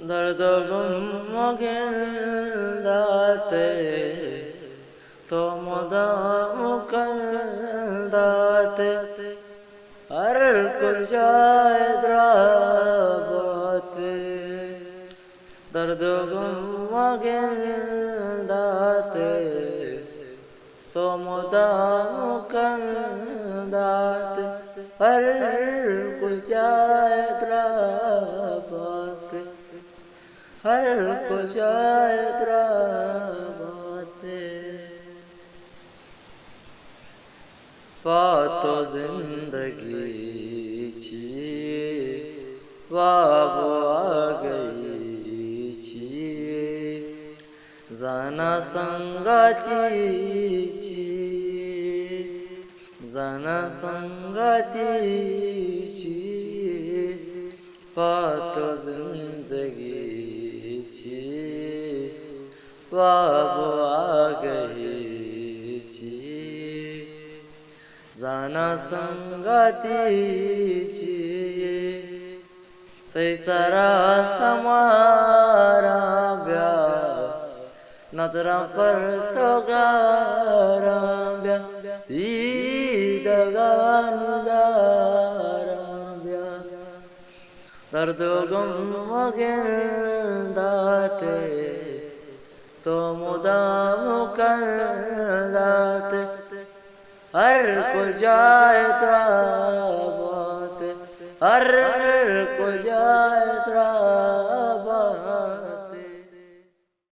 درد و غم و گندات، تو مدام کندات، ہر کجا درابات۔ درد و غم و گندات، تو مدام کندات، ہر کجا درابات، ہر کجا درابات۔ پہ تو زندگی چی، واب و آگہی چی، زاناں سنگاتی چی، زاناں سنگاتی چی، پہ تو زندگی چی، واب و آگہی چی، زاناں سنگاتی چی۔ تئی سرا سماراں بیا، ندراں پر تو گاراں بیا، دیدگاں داراں بیا۔ درد و غم و گندات، تو مدام کندات، ہر کجا درابات، ہر کجا درابات۔